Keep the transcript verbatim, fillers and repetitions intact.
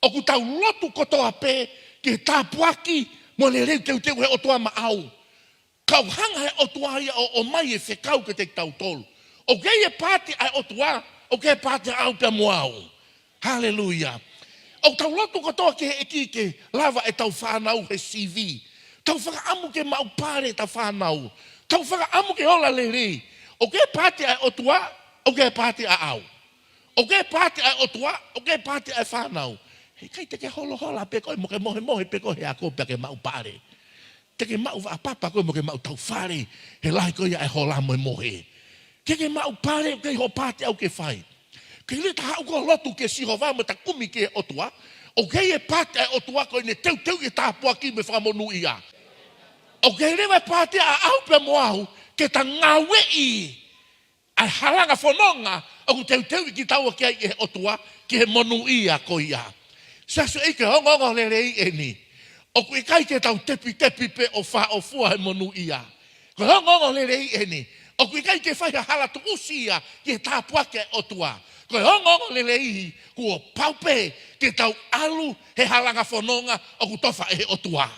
ʻOku tau lotu kotoa pē ki he tāpuaki mo e lelei teuteu ʻa e ʻOtua maʻau. Ka ʻoku hanga he ʻOtua ia ʻo ʻomai e fekau kiate kitautolu. ʻOku ʻi ai e paati ʻa e ʻOtua, ʻoku ʻi ai e paati ʻaʻau pea mo au. Haleluia. ʻOku tau lotu kotoa ki he ʻEiki ke lava ʻetau fānau he C V. Tau fakaʻamu ke maʻu pale ʻetau fānau. Tau fakaʻamu ke ola lelei. ʻOku ʻi ai e paati ʻa e ʻOtua, ʻoku ʻi ai e paati ʻaʻau. ʻOku ʻi ai e paati ʻa e ʻOtua, ʻoku ʻi ai e paati ʻa e fānau. He ʻikai te ke holohola pē koe mo ke mohemohe pē koe he ako pea ke maʻu pale. Te ke maʻu vaʻa papa koe mo ke maʻu taufale. He lahi ko ia e hola mo e mohe. Ke ke maʻu pale, ʻoku ʻi ai hoʻo paati ʻaʻau ke fai. Ke leta haʻu ʻo lotu kia Sihova mo ta kumi ki he ʻOtua. ʻOku ʻi ai e paati ʻa e ʻOtua ko ʻene teuteu e tāpuaki mo e fakamonūʻia. ʻOku ʻi ai leva e paati ʻaʻau pea mo au ke ta ngāueʻi ʻa e halanga fononga ʻoku teuteuʻi kitaua ki ai ʻe he ʻOtua ki he monūʻia ko ia. Siasi ʻeiki, ko e ongoongo lelei eni. ʻOku ʻikai ke tau tepitepi pē ʻo fāʻofua he monūʻia. Ko e ongoongo lelei eni. ʻOku ʻikai ke fai ha hala tuʻusi ia ki he tāpuaki ʻa e ʻOtua. Ko e ongoongo lelei, kuo pau pē ke tau ʻalu he halanga fononga ʻoku tofa ʻe he ʻOtua.